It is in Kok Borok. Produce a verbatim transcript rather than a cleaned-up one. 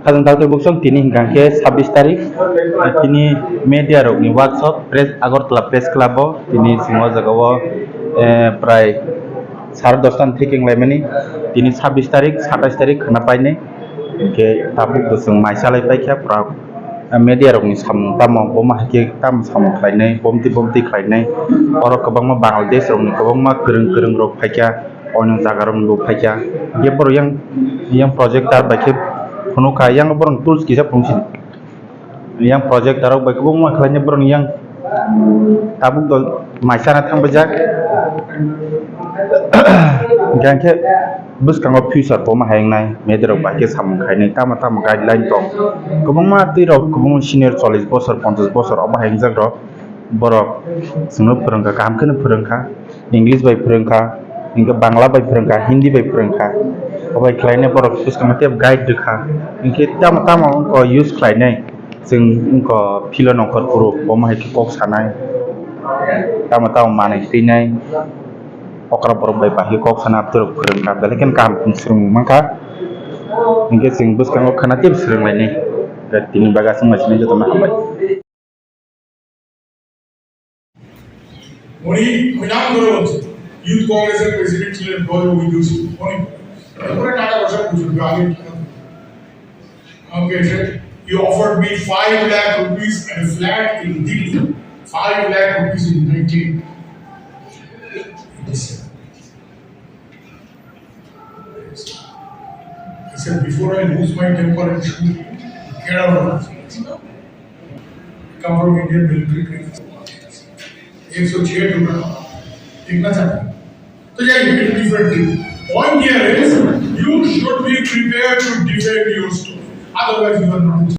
Ajang taktwi buksong tini hingkha khe sabbish tarik, tini media rokni workshop press, Agartala Press Club o tini chwng o jaga o, eh, prai sar dosta ni thik wng laimani. Tini sabbish tarik, satais tarik khwna painai. Hingkhe tabuk bo chwng mai salai paikha pura, eh, media rokni samung tamo, bo ma hai khe tamo samung khlainai, bomti bomti khlainai. Oro kwbangma Bangladesh rokni kwbangma kwrwng kwrwng rok phaikha. Ono jaga rok bo phaikha. Hingkhe borok yang, yang projector bai khe phunukha, yang borok tools kisa phunukha. Yang projector rok bai kwbangma khlainai borok yang tabuk do mai sana thang baijak. Hingkhe bwskango future bo ma hai wngnai, media rok bai khe samung khainai, tamo tamo guideline tong. Kwbangma twi rok kwbangma senior chollish bosor, ponchash bosor obo hai wngjak rok. Borok chwngno phwrwngkha, kaham kheno phwrwngkha, English bai phwrwngkha, hingkhe Bangla bai phwrwngkha, Hindi bai phwrwngkha. Obai khlainai borok bwskango tei guide rwkha. Hingkhe tamo tamo wngkha use khlainai, chwng wngkha philo nongkhor phuru, omo hai khe kok sanai, tamo tamo manwi twinai, okra borok bai bahai kok sana, abdurok phwrwngkha, belai kheno kaham swrwng mankha. Hingkhe chwng bwskango khwna teibo swrwnglainai. Tini bagwi aswk naisingni jotono hambai. উনি মৈনাকতলা ইউথ কংগ্রেসের প্রেসিডেন্ট ছিলেন ব্রজবৈদ্য সিংহ। উনি এরপরে টাকা পয়সা প্রচুর আগে। Okay, sir. He offered me five lakh rupees and a flat in Delhi. Five lakh rupees in nineteen eighty-seven. He said, "Before I lose my temper and shoot you, get out of this place." Come from Indian military training. एक सौ छह टुकड़ा, देखना चाहते हैं। तो ये एक different thing. Point here is, you should be prepared to defend your story. Otherwise, you are not